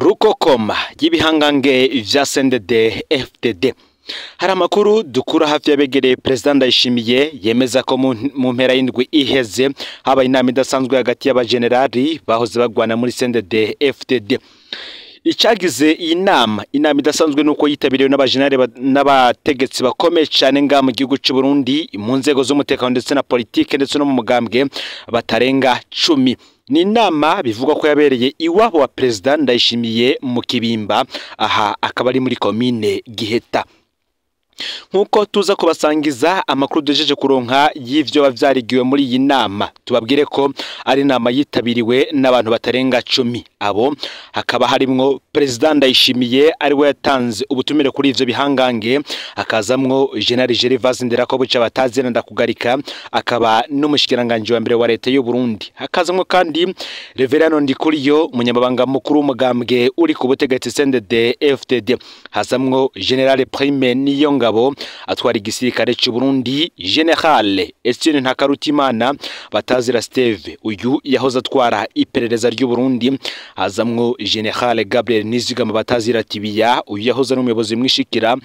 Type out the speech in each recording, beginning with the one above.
Rukokoma y'ibihangange vya CNDD FDD. Hari amakuru dukura hafi y'abegereye Perezida Ndayishimiye yemeza ko mu mpera y'indwi iheze habaye inama idasanzwe hagati y'abajenerali bahoze bagwana muri CNDD FDD. Icagize iyi nama, inama idasanzwe nuko yitabiriwe n'abajenerali n'abategetsi bakomeye cyane nga mu gihugu cy'u Burundi mu nzego z'umutekano ndetse na politike ndetse no mu mugambwe batarenga 10. Ni inama bivugwa ko yabereye iwabo wa Perezida Ndayishimiye mu Kibimba, aha akaba ari muri komine Giheta. Nkuko tuza kubasangiza amakuru dujeje kuronka y'ivyo bavyarigiwe muri iyi nama, tubabwire ko ari inama yitabiriwe n'abantu batarenga 10. Abo hakaba harimwo Perezida Ndayishimiye ari we yatanze ubutumire kuri ivyo bihangange, hakazamwo General Gervais Nderakobuca batazira ndakugarika, akaba n'umushikiranganje wa mbere wa leta y'u Burundi. Hakazamwo kandi Reverend Ndikuriyo, umunyamabanga mukuru w'umugambwe uri ku butegetsi CNDD FDD. Hazamwo General Prime Niyongabo atwara igisirikare cy'u Burundi, General Etienne Ntakarutimana batazira Steve, uyu yahoze atwara iperereza ry'u Burundi. Hazamwo General Gabriel Nizigama batazira Tibiya, uyu yahoze ari umuyobozi mwishikira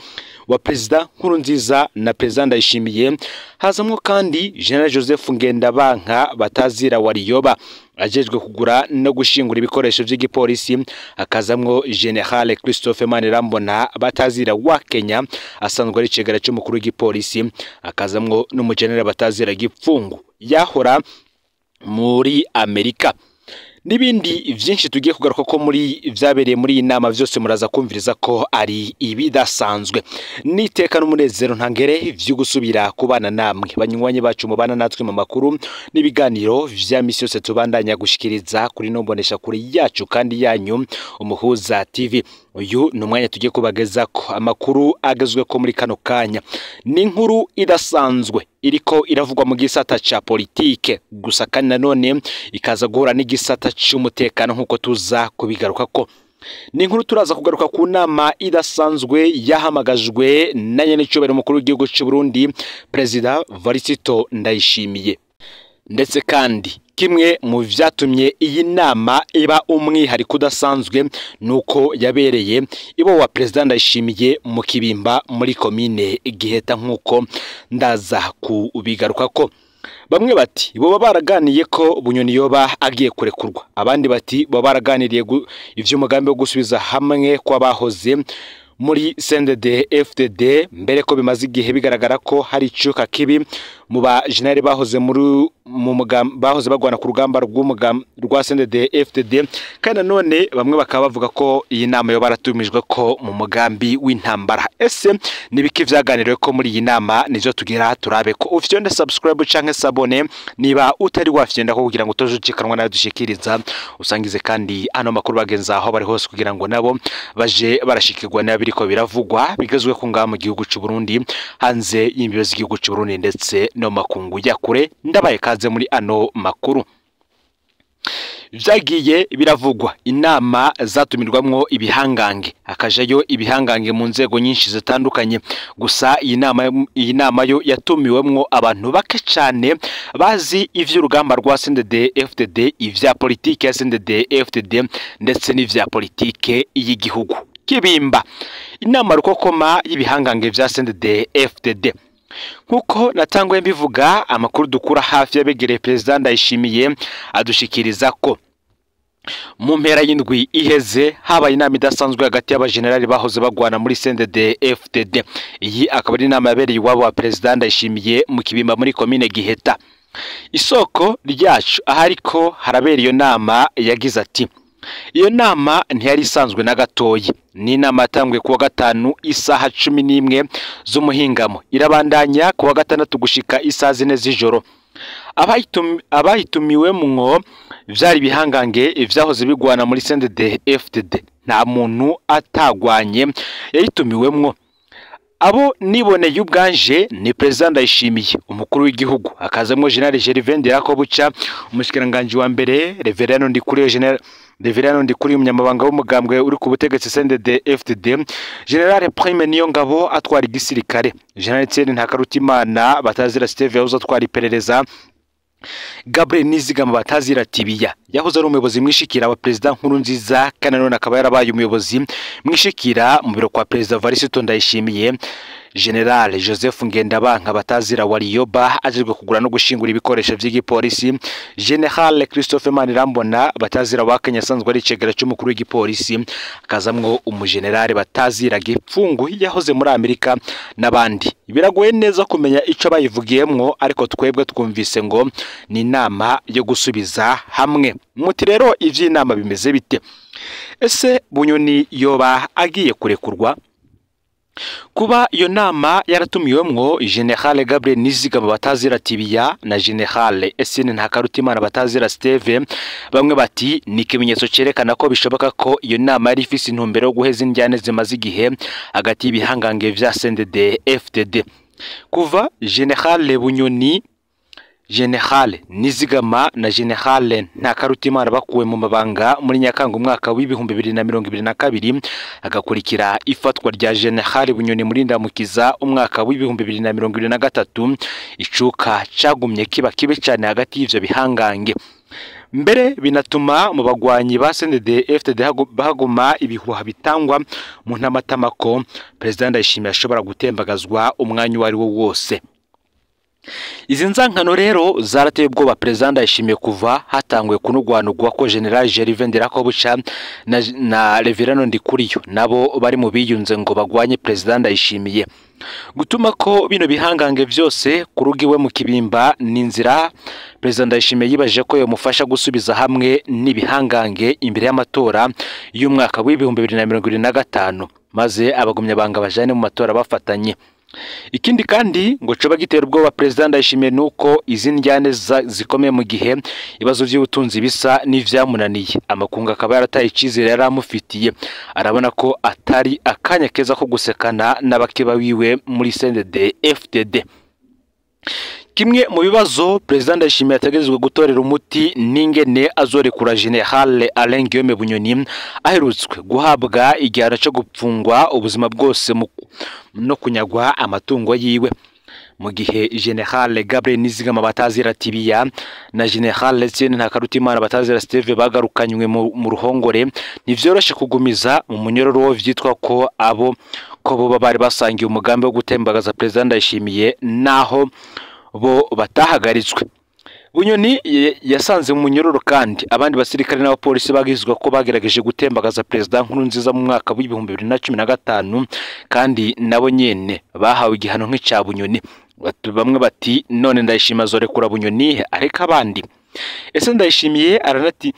wa Perezida Nkurunziza na Perezida Ndayishimiye. Hazamwo kandi General Joseph Ngendabanka batazira Wariyoba, ajejwe kugura no gushingura ibikoresho by'igipolisi. Akazamwo General Christophe Manirambona batazira wa Kenya, asanzwe ari cegera cy'umukuru w'igipolisi. Akazamwo n'umujenerali batazira Gipfungu yahora muri Amerika. Nibindi vyinshi tugiye kugaruka ko muri vyabereye muri iyi nama vyose muraza kumviriza ko ari ibidasanzwe. Niteka n'umunezero ntangere vyo gusubira kubana namwe banywanyi bacu mubana natwe mu makuru n'ibiganiro vya misi yose tubandanya gushikiriza kuri nombonesha kuri yacu kandi yanyu Umuhuza TV. Uyu ni umwanya tugiye kubageza ko amakuru agezwe ko muri kano kanya. Ni inkuru idasanzwe iriko iravugwa mu gisata ca politike gusa, kandi nanone ikaza guhura n'igisata cy'umutekano nkuko tuza kubigaruka ko. Ni inkuru turaza kugaruka ku nama idasanzwe yahamagajwe na nyenicubahiro umukuru w'igihugu cy'u Burundi Perezida Varisito Ndayishimiye. Ndetse kandi kimwe mu vyatumye iyi nama iba umwihariko udasanzwe nuko yabereye ibo wa Perezida Ndayishimiye mu Kibimba muri komine Giheta, nkuko ndaza kubigaruka ko. Bamwe bati boba baraganiye ko Bunyoni yoba agiye kurekurwa, abandi bati boba baraganiriye ivy'umugambi wo gusubiza hamwe kw'abahoze muri CNDD FDD, mbere ko bimaze igihe bigaragara ko hari icuka kibi mu ba generali bahoze muri mu bahoze bagwana ku rugamba rwa CNDD FDD. Kandi nanone bamwe bakaba bavuga ko iyi nama yo baratumijwe ko mu mugambi w'intambara. Ese nibiki vyaganiriwe ko muri iyi nama? Nizo tugira turabe ko ufyonde subscribe canke sabone niba utari wafyenda ko, kugira ngo utojucikanwa nayo dushikiriza. Usangize kandi ano makuru bagenza aho bari hose kugira ngo nabo baje barashikirwa nabiriko biravugwa bigezwe ko ngaha mu gihugu cy'u Burundi, hanze y'imbibe z'igihugu cy'u Burundi ndetse no makungu ya kure. Ndabaye kaze muri ano makuru. Vyagiye biravugwa inama zatumirwamwo ibihangange, hakajayo ibihangange mu nzego nyinshi zitandukanye. Gusa iyi nama yo yatumiwemwo abantu bake cyane bazi ivy'urugamba rwa CNDD FDD, ivya politike ya CNDD FDD ndetse n'ivya politike y'igihugu. Kibimba, inama rukokoma y'ibihangange vya CNDD FDD. Nkuko natangwe mbivuga, amakuru dukura hafi y'abegereye Perezida Ndayishimiye adushikiriza ko mu mpera y'indwi iheze habaye inama idasanzwe hagati y'abajenerali bahoze bagwana muri CNDD FDD. Iyi akaba ari inama yabereye iwabo wa Perezida Ndayishimiye mu Kibimba muri komine Giheta. Isoko ryacu ahariko harabera iyo nama yagize ati: iyo nama ntiyari isanzwe na gatoyi. Ni inama yatanguye kuwa gatanu isaha 11 z'umuhingamo, irabandanya kuwa gatandatu gushika isaha 4 z'ijoro. Abayitumiwemwo vyari bihangange vyahoze bigwana muri CNDD FDD, nta muntu atagwanye yayitumiwemwo. Abo niboneye ubwanje ni Perezida Ndayishimiye umukuru w'igihugu, akazamwo General Gervais Nderakobuca umushikiranganje wa mbere, Reverend Ndikuriyo General Reverend Ndikuriyo umunyamabanga w'umugambwe uri ku butegetsi CNDD FDD, General Prime Niyongabo atwara igisirikare, General Etienne Ntakarutimana batazira Steve yahoze atwara iperereza, Gabriel Nizigama batazira Tibiya yahoze ari umuyobozi mwishikira wa Perezida Nkurunziza, kandi none akaba yarabaye umuyobozi mwishikira mu biro kwa Perezida Varisito Ndayishimiye. General Joseph Ngendabanka batazira Wariyoba ajejwe kugura no gushingura ibikoresho vy'igipolisi. General Christophe Manirambona batazira wa Kenya asanzwe ari icegera c'umukuru w'igipolisi, akazamwo umugenerale batazira Gipfungu yahoze muri Amerika n'abandi. Biragoye neza kumenya ico bayivugiyemwo, ariko twebwe twumvise ngo ni inama yo gusubiza hamwe. Muti rero ivy'inama bimeze bite? Ese Bunyoni yoba agiye kurekurwa? Kuba iyo nama yaratumiwemwo General Gabriel Nizigama batazira Tibiya na General Etienne Ntakarutimana batazira Steve, bamwe bati ni ikimenyetso cerekana ko bishoboka ko iyo nama yari ifise intumbero yo guheza indyane zimaze igihe hagati y'ibihangange vya CNDD FDD. Kuva General Bunyoni, General Nizigama na General Ntakarutimana bakuwe mu mabanga muri Nyakanga umwaka w'2022, agakurikira ifatwa rya General Bunyoni muri Ndamukiza umwaka w'2023, icuka cagumye kiba kibe cyane hagati y'ivyo bihangange. Mbere binatuma mu bagwanyi ba CNDD FDD bahaguma ibihuha bitangwa mu ntamatamako Perezida Ndayishimiye ashobora gutembagazwa umwanya uwo ari wo wose. Izi nzankano rero zarateye ubwoba Perezida Ndayishimiye kuva hatanguye kunugwanugwa ko General Gervais Ndirakobuca na Reverend Ndikuriyo nabo bari mu biyunze ngo bagwanye Perezida Ndayishimiye. Gutuma ko bino bihangange vyose kurugiwe mu kibimba ni inzira Perezida Ndayishimiye yibaje ko yomufasha gusubiza hamwe n'ibihangange imbere y'amatora y'umwaka w'2025, maze abagumya banga bajane mu matora bafatanye. Ikindi kandi ngo coba gitera ubwoba Perezida Ndayishimiye nuko izi ndyane zikomeye mu gihe ibibazo by'ubutunzi bisa n'ivyamunaniye, amakungu akaba yarataye icizere yari amufitiye, arabona ko atari akanya keza ko gusekana n'abakeba wiwe muri CNDD FDD. Kimwe mu bibazo Perezida Ndayishimiye ategerezwa gutorera umuti n'ingene azorekura General Alain Guillaume Bunyoni aherutswe guhabwa igihano cyo gupfungwa ubuzima bwose no kunyagwa amatungo yiwe. Mu gihe General Gabriel Nizigama batazira Tibiya na General Etienne Ntakarutimana batazira Steve bagarukanywe mu ruhongore, ntivyoroshe kugumiza mu munyororo vyitwa ko abo ko bo bari basangiye umugambi wo gutembagaza Perezida Ndayishimiye naho bo batahagaritswe. Bunyoni yasanze mu munyororo kandi abandi basirikare n'abapolisi bagizwe ko bagerageje gutembagaza Perezida Nkurunziza mu mwaka w'2015, kandi nabo nyene bahawe igihano nk'ica Bunyoni. Bamwe bati none Ndayishimiye azorekura Bunyoni areka abandi. Ese Ndayishimiye aranati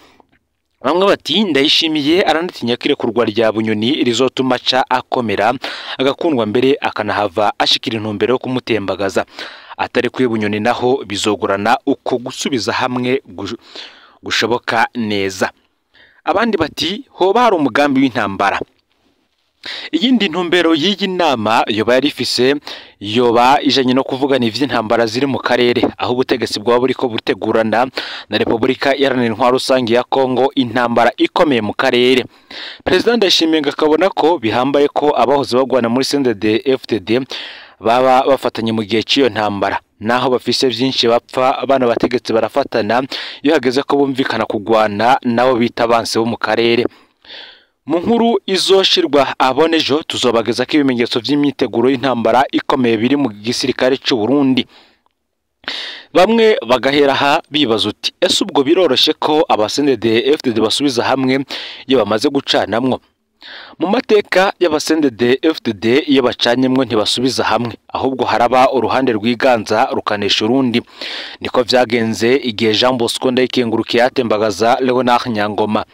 bamwe bati Ndayishimiye aranatinya kirekurwa rya Bunyoni rizotuma ca akomera agakundwa mbere akanahava ashikira intumbero yo kumutembagaza. Atari kuri Bunyoni naho bizogorana uko gusubiza hamwe gushoboka neza. Abandi bati hoba hari umugambi w'intambara. Iyindi ntumbero y'iyi nama yoba yarifise yoba ijanye no kuvugana ivy'intambara ziri mu karere, aho ubutegetsi bwaba buriko butegurana na Repubulika Iharanira Intwaro Rusange ya Kongo intambara ikomeye mu karere. Perezida Ndayishimiye akabona ko bihambaye ko abahoze bagwana muri CNDD FDD baba bafatanye mu gihe cy'iyo ntambara, naho bafise byinshi bapfa bana bategetsi barafatana iyo hageze ko bumvikana kugwana nabo bita banse bo mu karere. Mu nkuru izoshirwa abonejo tuzobageza ko ibimenyetso vy'imyiteguro y'intambara ikomeye biri mu gisirikare c'u Burundi. Bamwe bagahera ha bibaza uti ese ubwo biroroshe ko aba CNDD FDD basubiza hamwe iyo bamaze gucanamwo? Mu mateka y'aba CNDD FDD iyo bacanyemwo ntibasubiza hamwe, ahubwo haraba uruhande rwiganza rukanesha urundi. Niko vyagenze igihe Jean Bosco Ndayikengurukiye yatembagaza Leonard Nyangoma,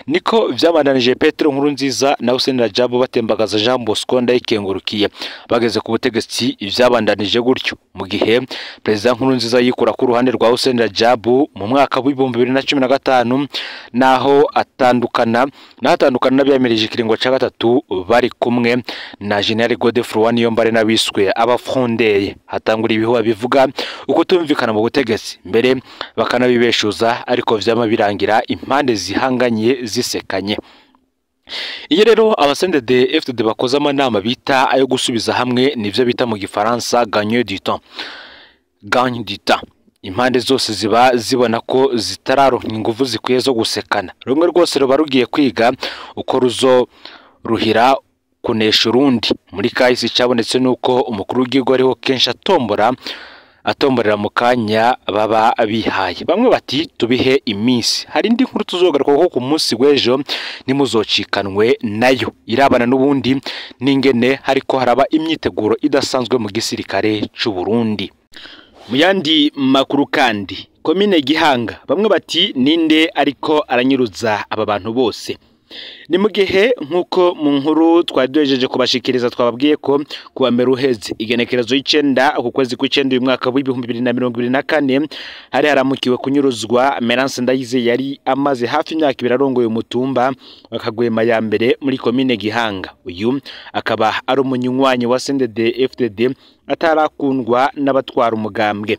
niko vyabandanije Petero Nkurunziza na Hussein Rajabu batembagaza Jean Bosco Ndayikengurukiye. Bageze ku butegetsi vyabandanije gutyo, mu gihe Perezida Nkurunziza yikura ku ruhande rwa Hussein Rajabu mu mwaka w'2015, naho atandukana n'abiyamirije ikiringo ca gatatu bari kumwe na General Godefroid Niyombare n'abiswe abafrondeye. Hatangura ibihuha bivuga uko tumvikana mu butegetsi mbere bakanabibeshuza, ariko vyama birangira impande zihanganye zisekanye. Iyo rero aba CNDD FDD bakoze amanama bita ayo gusubiza hamwe, nivyo bita mu gifaransa gagne du temps. Gagne du temps. Impande zose ziba zibona ko zitararonka inguvu zikwiye zo gusekana. Rumwe rwose ruba rugiye kwiga uko ruzo ruhira kunesha urundi. Muri kahise cyabonetse nuko umukuru w'igihugu ariho kenshi atomborera mu kanya baba bihaye. Bamwe bati tubihe iminsi. Hari indi nkuru tuzogaruka ko ku munsi w'ejo, nimuzocikanwe nayo irabana n'ubundi n'ingene hariko haraba imyiteguro idasanzwe mu gisirikare c'u Burundi. Mu yandi makuru kandi, komine Gihanga bamwe bati ninde ariko aranyuruza aba bantu bose. Ni mu gihe nk'uko mu nkuru twaduhejeje kubashikiriza twababwiye ko kuwa mbere uheze igenekerezo y'icenda ku kwezi kw'icenda uyu mwaka w'2024 hari haramukiwe kunyuruzwa Merance Ndayizeye yari amaze hafi imyaka ibiri arongoye umutumba wa Kagwema ya mbere muri komine Gihanga. Uyu akaba ari umunywanyi wa CNDD-FDD atarakundwa n'abatwara umugambwe.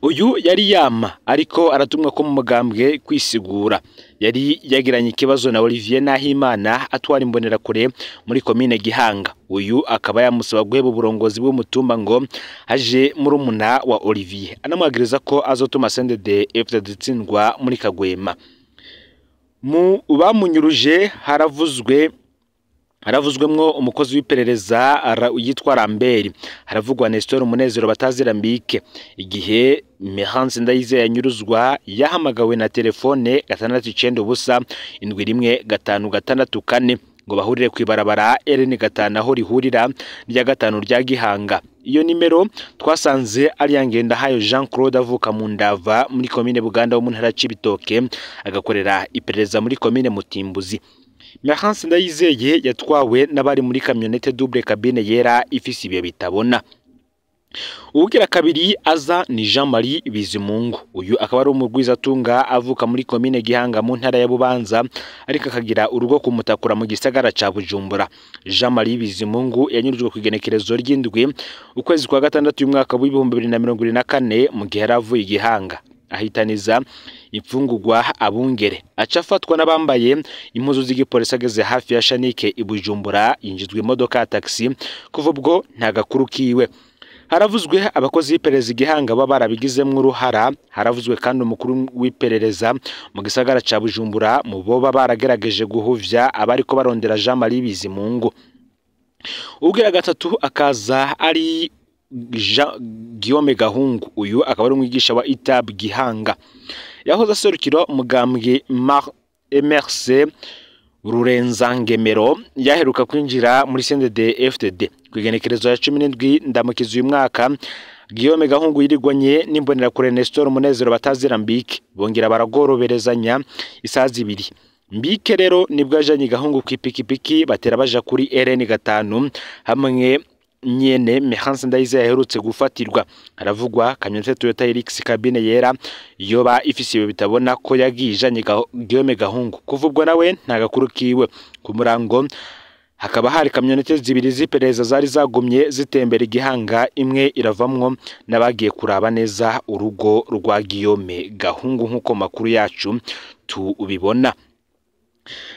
Uyu yari yama ariko aratumwa ko mu mugambwe kwisigura. Yari yagiranye ikibazo na Olivier Nahimana atwara imbonerakure muri komine Gihanga. Uyu akaba yamusaba guheba uburongozi bw'umutumba ngo aje murumuna wa Olivier, anamwagiriza ko azotuma CNDD-FDD itsindwa muri Kagwema. Mu bamunyuruje haravuzwemwo umukozi w'iperereza yitwa Rambert, haravugwa Nestor Munezero batazira Mbike. Igihe Merance Ndayizeye yanyuruzwa yahamagawe na telefone 690 71 564 ngo bahurire kwibarabara RN 5 aho rihurira rya gatanu rya Gihanga. Iyo nimero twasanze ari yangenda hayo Jean Claude avuka mu Ndava muri komine Buganda wo mu ntara Cibitoke, agakorera iperereza muri komine Mutimbuzi. Merance Ndayizeye yatwawe n'abari muri kamyonete double cabine yera ifise ibiyo bitabona. Uwugira kabiri aza ni Jean Marie Bizimungu. Uyu akaba ari umugwizatunga avuka muri komine Gihanga mu ntara ya Bubanza, ariko akagira urugo kumutakura mu gisagara ca Bujumbura. Jean Marie Bizimungu yanyurujwe ku igenekerezo ry'indwi ukwezi kwa gatandatu uyu mwaka w'2024 mu gihe yaravuye i Gihanga, ahitaniza imfungurwa abungere, aca afatwa n'abambaye impuzu z'igipolisi ageze hafi ya Shanike i Bujumbura, yinjizwa imodoka ya taxi. Kuva ubwo nta gakuru kiwe. Haravuzwe abakozi b'iperereza i Gihanga baba barabigizemwo uruhara. Haravuzwe kandi umukuru w'iperereza mu gisagara ca Bujumbura mu boba baragerageje guhuvya abariko barondera Jean Marie Bizimungu. Uwugira gatatu akaza ari Jean Guillaume Gahungu. Uyu akaba ari umwigisha wa ITAB Gihanga, yahoze aserukira umugambwe MRC Rurenzangemero, yaheruka kwinjira muri CNDD-FDD ku igenekerezo ya 17 ndamukiza uyu mwaka. Guillaume Gahungu yirigwanye n'imbonerakure Nestor Munezero batazira Mbike, bongera baragoroberezanya isaha zibiri. Mbike rero nibwo yajanye Gahungu kw'ipikipiki batera baja kuri RN 5 hamwe nyene Merance Ndayizeye yaherutse gufatirwa. Haravugwa kamyonete Toyota Hilux cabine yera yoba ifise ibiyo bitabona ko yagijanye Guillaume Gahungu. Kuva ubwo nawe nta gakuru kiwe. Ku murango hakaba hari kamyonete zibiri z'iperereza zari zagumye zitembera Igihanga, imwe iravamwo n'abagiye kuraba neza urugo rwa Guillaume Gahungu nk'uko makuru yacu tubibona.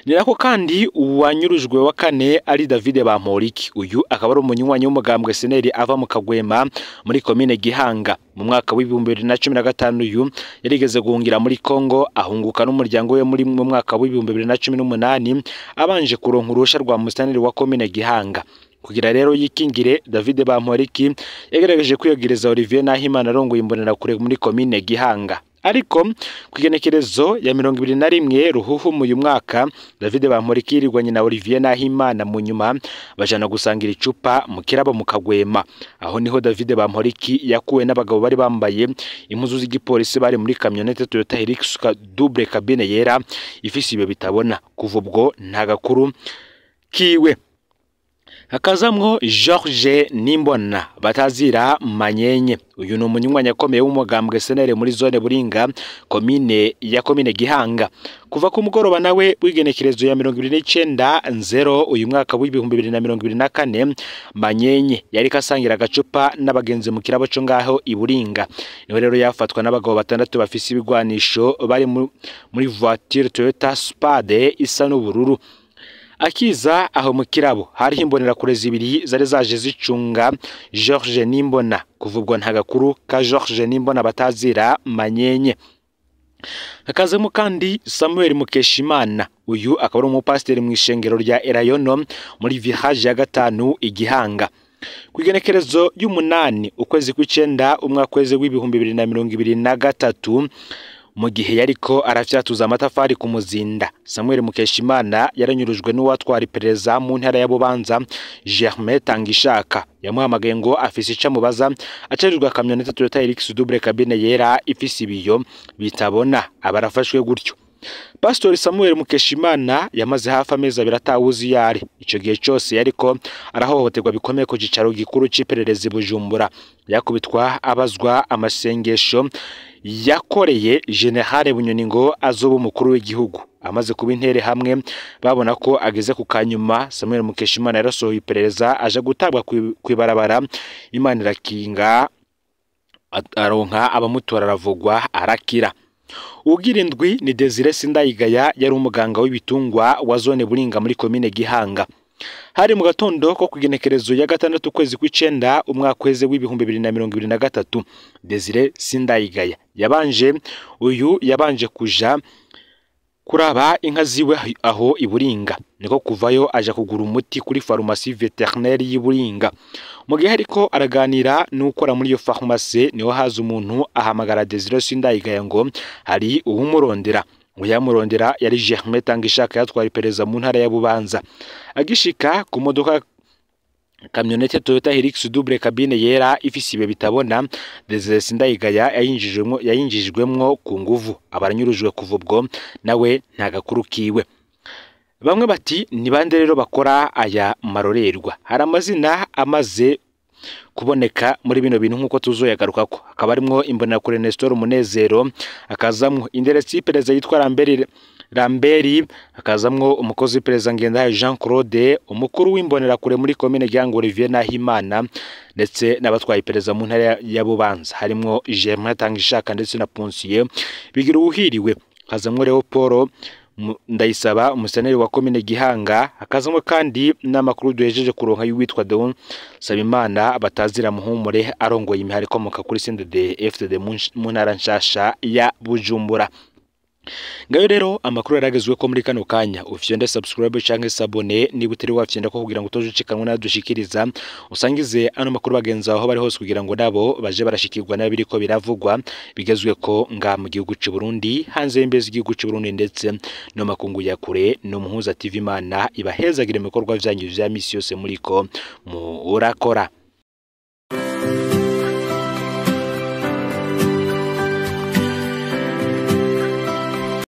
Ni nako kandi uwanyurujwe wa kane ari David Bamporiki. Uyu akaba ari umunywanyi w'umugambwe Seneri ava mu Kagwema muri komine Gihanga. Mu mwaka w'2015 uyu yarigeze guhungira muri Kongo, ahunguka n'umuryango we muri mu mwaka w'2018 abanje kuronka uruhusha rwa mustaneri wa komine Gihanga. Kugira rero yikingire, David Bamporiki yagerageje kwiyegereza Olivier Nahimana arongoye imbonerakure muri komine Gihanga. Ariko ku igenekerezo ya 21 Ruhuhu mu uyu mwaka, David Bamporiki yirirwanye na Olivier Nahimana, mu nyuma bajana gusangira icupa mu kirabo mu Kagwema. Aho niho David Bamporiki yakuwe n'abagabo bari bambaye impuzu z'igipolisi bari muri kamyonete Toyota Hilux double cabine yera ifise ibiyo bitabona. Kuva ubwo nta gakuru kiwe. Hakazamwo George Nimbona batazira Manyenye. Uyu ni umunywanyi akomeye w'umugambwe Senere muri zone Buringa komine ya komine Gihanga. Kuva ku mugoroba nawe w'igenekerezo ya 29 nzero uyu mwaka w'2024, Manyenye yari kasangira agacupa n'abagenzi mu kirabo cyo ngaho i Buringa. Niho rero yafatwa n'abagabo batandatu bafise ibigwanisho bari muri voiture Toyota Spade isa n'ubururu. Akiza aho mu Kirabo hariho imbonerakure zibiri zari zaje zicunga George Nimbona. Kuva ubwo nta gakuru ka George Nimbona batazira Manyenye. Hakazemo kandi Samuel Mukeshimana, uyu akaba ari umupasiteri mu ishengero rya Erayono muri virage ya 5 Igihanga. Ku igenekerezo y'umunani ukwezi kw'icenda umwaka w'2023, mu gihe yariko arafyatuza amatafari ku Muzinda, Samuel Mukeshimana yaranyurujwe n'uwatwara iperereza mu ntara ya Bubanza Germain Tangishaka. Yamuhamagaye ngo afise ico amubaza, acarirwa kamyonete Toyota Hilux double cabine yera ifise ibiyo bitabona, abarafashwe gutyo. Pastor Samuel Mukeshimana yamaze hafi amezi 2 atawuzi yari. Ico gihe cyose yariko arahohoterwa bikomeye ku cicaro gikuru c'iperereza Bujumbura. Yakubitwa abazwa amasengesho yakoreye General Bunyoni ngo azoba umukuru w'igihugu. Amaze kuba intere hamwe babona ko ageze ku kanyuma, Samuel Mukeshimana yarasohoye iperereza aje gutabwa kwibarabara. Imana irakinga aronka abamutora aravugwa arakira. Ugira indwi ni Desire Sindayigaya, yari umuganga w'ibitungwa wa zone Buringa muri komine Gihanga. Hari mu gatondo ko kugenekerezo ya 6 ukwezi kw'icenda umwaka w'2023, Desire Sindayigaya yabanje kuja kuraba inka ziwe aho Iburinga, niko kuvayo aja kugura umuti kuri farumasi vétérinaire y'Iburinga. Mu gihe ariko araganira n'ukora muri iyo farumasi, niho haza umuntu ahamagara Desire Sindayigaya ngo hari uwumurondera. Uyamurondera yari Germain Tangishaka yatwara iperereza mu ntara ya Bubanza. Agishika ku modoka kamyonete Toyota Hilux double cabine yera ifise ibiyo bitabona, Desire Sindayigaya yayinjijwemwo ku nguvu, abaranyurujwe kuva ubwo nawe nta gakuru kiwe. Bamwe bati ni bande rero bakora aya marorerwa? Hari amazina amaze kuboneka muri bino bintu nkuko tuzoyagarukako. Hakaba harimwo imbonerakure Nestor Munezero, akazamwo inderesi y'iperereza yitwa Ramberi, akazamwo umukozi w'iperereza Ngendahayo Jean Claude, umukuru w'imbonerakure muri komine Gihanga Olivier Nahimana, ndetse n'abatwaye iperereza mu ntara ya Bubanza harimwo Germain Tangishaka ndetse na Ponsier Bigira Uwuhiriwe. Hakazamwo Leopold Ndayisaba, umuseneri wa komine Gihanga. Hakazamwo kandi n'amakuru duhejeje kuronka y'uwitwa Don Sabimana batazira Muhumure, arongoye imihari ikomoka kuri CNDD FDD mu ntara nshasha ya Bujumbura. Ngayo rero amakuru yaragezwe ko muri kano kanya. Ufyonde subscribe canke s'abonner niba utari wafyonda ko kugira ngo utoje nadushikiriza, usangize ano makuru bagenza aho bari hose kugira ngo nabo baje barashikirwa nabiriko biravugwa bigezwe ko nga mu gihugu c'u Burundi, hanze y'imbezi igihugu c'u Burundi ndetse no makungu ya kure. No Muhuza TV, Imana ibahezagire mu bikorwa vyanyu vya misi yose muriko murakora.